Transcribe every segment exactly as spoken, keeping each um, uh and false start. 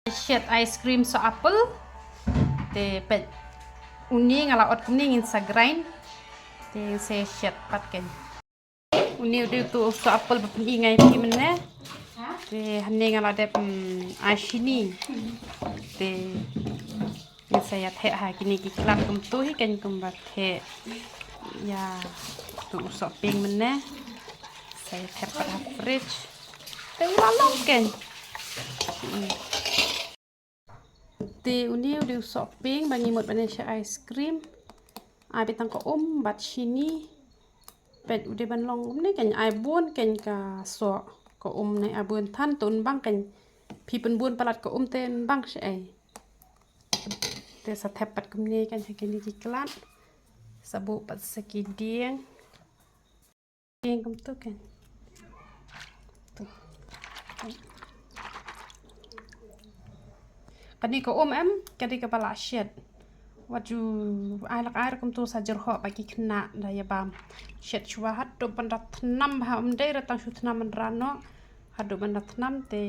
Shet ice cream soh apple. Te peit, une nga la ot kumne ngin sa grind. Te ngin sa shet pat kein. Une u dei uto u soh apple ba pyni nga ïa phi mynne. Te hangne nga la dep, mm, ai shini. Te ngin sa ïa theh ha kine ki klat kumto hi kein, kumba theh ïa uto u sohpieng mynne. Sa ïa thep pat ha fridge. Te u la long kein. Mm. Te une u dei u sohpieng ba ngi mut ban ïa shet ice cream. Ai beit tang ka um bad shini. Peit u dei ban long kumne kein, ai bun kein ka soh. Ka um ne ai bun than, te un bang kein. Phi pynbun palat ka um te un bang shaei. Te sa thep pat kumne kein ha kine ki klat. Sa buh pat sa ki dieng. Dieng kumto kein. To. Kane ka um em, ka dei kaba la shet. Wat ju ai lak ai kumto sa jyrhoh ba ki khynnah da ïa bam. Shet shuwa haduh ban da thnam bha, ym dei re tang shu thnam, ban da noh haduh ban da thnam te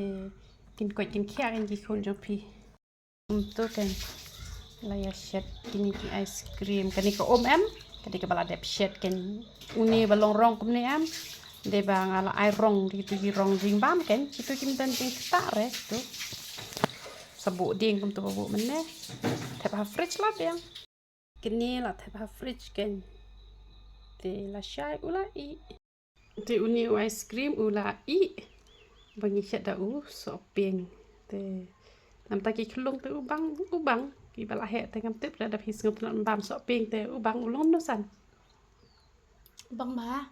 kin koit kin khiah kein ki khun jong phi. Kumto kein, la ïa shet kine ki ice cream. Kane ka um em, ka dei kaba la dep shet kein. Une ba long rong kumne em, dei ba nga la ai rong, dei tu ki rong jingbam kein. Kitu kim don jingktah re tu. Sa buh dieng kumto ba buh mynne. Thep ha fridge la biang. Kine la thep ha fridge kein. Te la shai u la ih. Te une u ice cream u la ih. Ba ngi shet da u sohpieng. Te namar ki khlung te u bang, u bang. Kiba la heh te ngam tip, lada phi sngewtynnat bam sohpieng te u bang, u long noh san. U bang bha.